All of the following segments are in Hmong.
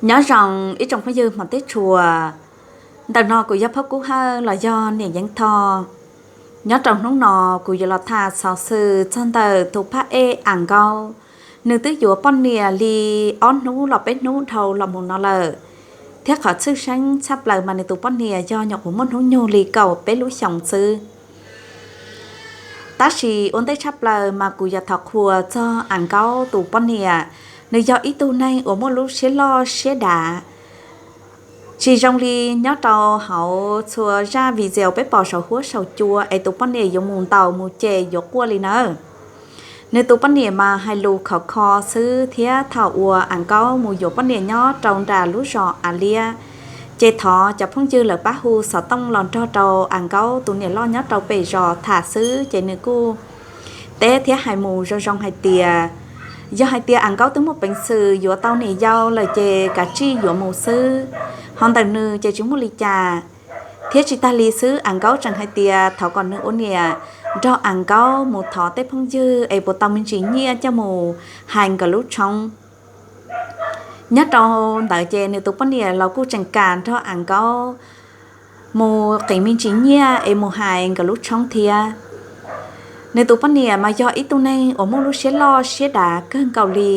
Nyob zoo ib tsoom phooj ywg hmov teb tshua, ntawm no kuv yog Phauj Kub Hawj los yog niam Yeev Thoj. Nyob rau hnub no kuv yuav los tham xov xwm txog ntawm tus phab ej As Nkaub. Nws twb yuav poj niam li ob hnub los peb hnub dhau los mus no lawm, thiab qhov tshwj xeeb tshaj plaws mas nws tus poj niam yog nyuam qhuav muaj hnub nyoog li kaum peb lub xyoos xwb. Tab sis ua ntej tshaj plaws mas kuv yuav thov qhuas txog As Nkaub tus poj niam. Nws yog ib tug neeg uas muaj lub siab loj siab dav, tsis zoo li nyob rau hauv txhua zaj video peb pom saum huab saum cua es tus poj niam yuav mus ntaus mus cem yuav quaj li nawb. Nws tus poj niam mas hais lus khov kho xwb, thiab thaum uas As Nkaub mus yuav poj niam nyob rau nram lub zos As Liab, ces thov cov phooj ywg lawv pab hu xov tooj los nrog rau As Nkaub tus niam loj nyob rau pem zos tham xwb, ces nws kuj teb thiab hais mus zoo zoo hais tias, yog hais tias As Nkaub twb muaj peev xwm yuav tau niam yau lawm ces kav tsij yuav mus xwb, ho ntawm nws ces tsis muaj li cas. Thiab tsis tag li xwb, As Nkaub tseem hais tias thov kom nws ua niam nrog As Nkaub mus thov tej phooj ywg es puas tau me ntsis nyiaj coj mus hais nkawd lub tshoob. Nyob rau ntawd ces nws tus poj niam los kuj tseem kam nrog As Nkaub mus qiv me ntsis nyiaj es mus hais nkawd lub tshoob thiab. Nws tus poj niam mas yog ib tug neeg uas muaj lub siab loj siab dav kawg nkaus li.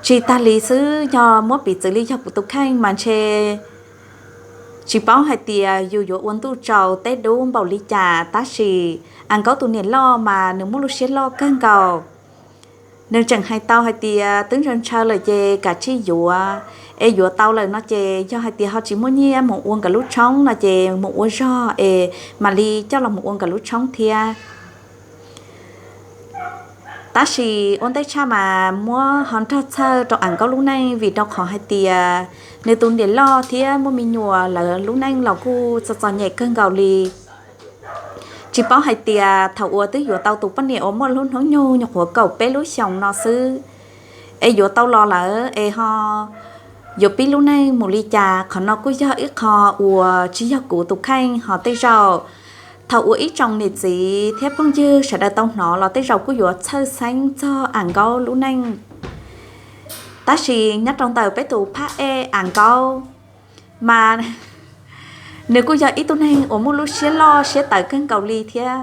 Tsis tag li xwb, yog muab piv txwv li yog kuv tus kheej mas ntshe tsis paub hais tias yus yuav ua ntuj tsaus teb dub npaum li cas, tab sis As Nkaub tus niam loj mas nws muaj lub siab loj kawg nkaus. Nws tseem hais tau hais tias twb ntshaw ntshaw lawm ces kav tsij yuav, es yuav tau lawm no ces yog hais tias ho tsis muaj nyiaj mus ua nkawd lub tshoob no ces mus ua zog es mam li coj los mus ua nkawd lub tshoob thiab. Tab sis ua ntej tshaj mas muab ho nrog txhawj rau As Nkaub lub neej, vim rau qhov hais tias nws tus niam loj thiab muaj me nyuam lawv lub neej los kuj txom txom nyem kawg nkaus li. Tsis paub hais tias thaum uas twb yuav tau tus poj niam uas muaj lub hnub nyoog nyuam qhuav kaum peb lub xyoos no xwb, es yuav tau los lawm es ho yuav pib lub neej mus li cas, qhov no kuj yog ib qho uas tsis yog kuv tus kheej, ho tej zaum thaum uas ib tsoom niam txiv thiab phooj ywg sawv daws tau hnov los tej zaum kuj yuav txhawj xeeb txog As Nkaub lub neej. Tab sis nyob rau ntawm peb tus phab ej As Nkaub mas nws kuj yog ib tug neeg uas muaj lub siab loj siab tawv kawg nkaus li thiab,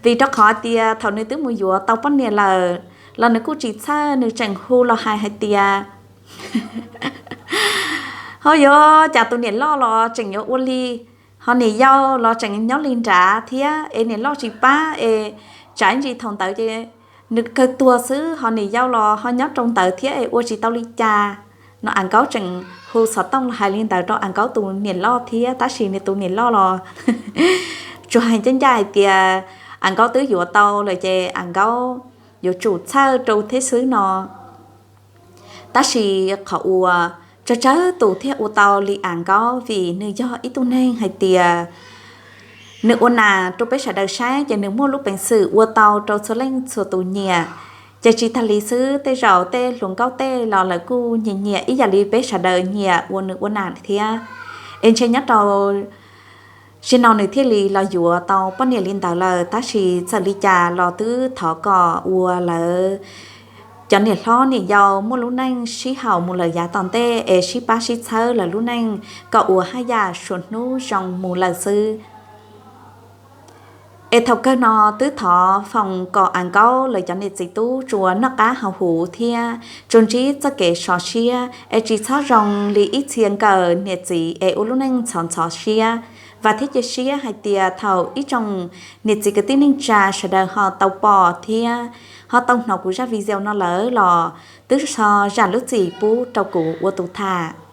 vim rau qhov tias thaum nws twb mus yuav tau poj niam lawm los nws kuj tsis txhawj, nws tseem hu los hais hais tias, ho yuav cas tus niam loj los tseem yuav ua li, ho niam yau los tseem nyob li nrad thiab, es niam loj tsis pab es tsam ib ntsis thaum ntawd ces nws kawg tuag xwb, ho niam yau los ho nyob rau ntawd thiab es ua tsis tau li cas no. As Nkaub tseem hu xov tooj los hais li ntawd rau As Nkaub tus niam loj thiab, tab sis nws tus niam loj los tsuas hais ncaj ncaj hais tias As Nkaub twb yuav tau lawm ces As Nkaub yuav tsum txhawj rau thiab xwb no. Tab sis qhov uas tsawg tsawg tus thiaj ua tau li As Nkaub, vim nws yog ib tug neeg hais tias nws ua nas rau peb sawv daws saib ces nws muaj lub peev xwm ua tau rau txhua leej txhua tus nyiam. Ces tsis tag li xwb, tej zaum tej hluas nkauj tej los lawv kuj nyiam nyiam ib yam li peb sawv daws nyiam uas nws ua nas thiab. Es ntshe nyob rau zaum no nws thiaj li los yuav tau poj niam li ntawd lawm, tab sis txawm li cas los twb thov kom ua lawv cov niam hlob niam yau muaj lub neej sib haum mus lawm yav tom ntej es sib pab sib txhawb lawv lub neej kom ua haj yam suav hnub zoo mus lawm xwb. Es thaum kawg no twb thov foom kom As Nkaub lawv cov niam txiv tub tsuas noj qab haus huv thiab tsuas ntsib txoj kev sov siab, es tsis txhob zoo li ib txhia nkawm niam txiv es ua lub neej ntxhov ntxhov siab. Vam thiab cia siab hais tias thaum ib tsoom niam txiv kwv tij neej tsa sawv daws ho tau pom thiab ho tau hnov kuv zaj video no lawm los twb ho zam lub txim pub rau kuv ua tus tham.